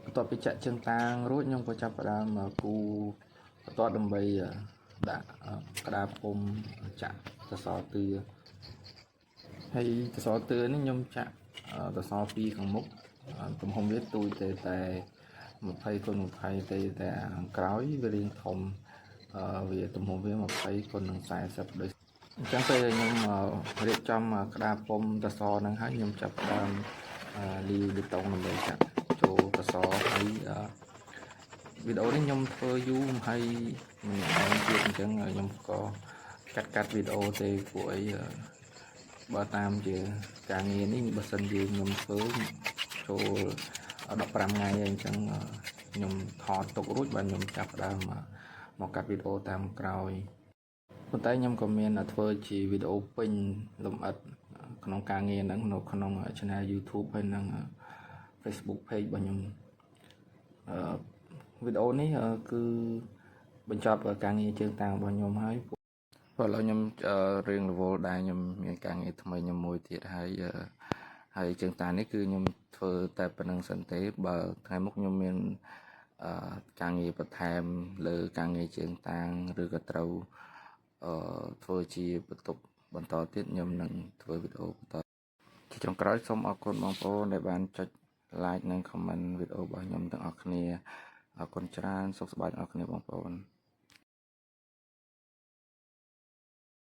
បន្ទាប់ពីចាក់ជើងតាងរួចខ្ញុំក៏ចាប់ផ្ដើមគូបន្ទាត់ដើម្បីដាក់ក្តារពុំចាក់សសរទឿហើយសសរទឿនេះខ្ញុំចាក់សសរពីរខាងមុខទំហំវាទូចទេតែ20គុណ20ទេតែខាងក្រោយវារាងធំវាទំហំវា20គុណនឹង40ដូចអញ្ចឹងពេលខ្ញុំរៀបចំក្តារពុំសសរហ្នឹងហើយខ្ញុំចាប់ផ្ដើមលាយបេតុងដើម្បីចាក់ចូលសសរហើយវីដេអូនេះខ្ញុំធ្វើយូរហើយម្នាក់ឯងទៀតអញ្ចឹងខ្ញុំក៏កាត់កាត់វីដេអូទេពួកអីបើតាមជាការងារនេះបើសិនជាខ្ញុំធ្វើចូល15ថ្ងៃហើយអញ្ចឹងខ្ញុំថតទុករួចបាទខ្ញុំចាប់ផ្ដើមមកកាត់វីដេអូតាមក្រោយប៉ុន្តែខ្ញុំក៏មានធ្វើជាវីដេអូពេញលម្អិតក្នុងការងារហ្នឹងនៅក្នុង Channel YouTube ហើយនិង Facebook Page របស់ខ្ញុំអឺវីដេអូនេះគឺបញ្ចប់ការងារជើងតាងរបស់ខ្ញុំហើយព្រោះឥឡូវខ្ញុំរៀងរវល់ដែរខ្ញុំមានការងារថ្មីខ្ញុំមួយទៀតហើយហើយជើងតានេះគឺខ្ញុំធ្វើតែប៉ុណ្្នឹងសិនទេបើថ្ងៃមុខខ្ញុំមានអឺការងារបន្ថែមលើការងារជើងតាងឬក៏ត្រូវអឺធ្វើជាបន្ទប់បន្តទៀតខ្ញុំនឹងធ្វើវីដេអូបន្តជាចុងក្រោយសូមអរគុណបងប្អូនដែលបានចុច like និង comment វីដេអូរបស់ខ្ញុំទាំងអស់គ្នាអរគុណច្រើនសុខសប្បាយទាំងអស់គ្នាបងប្អូន។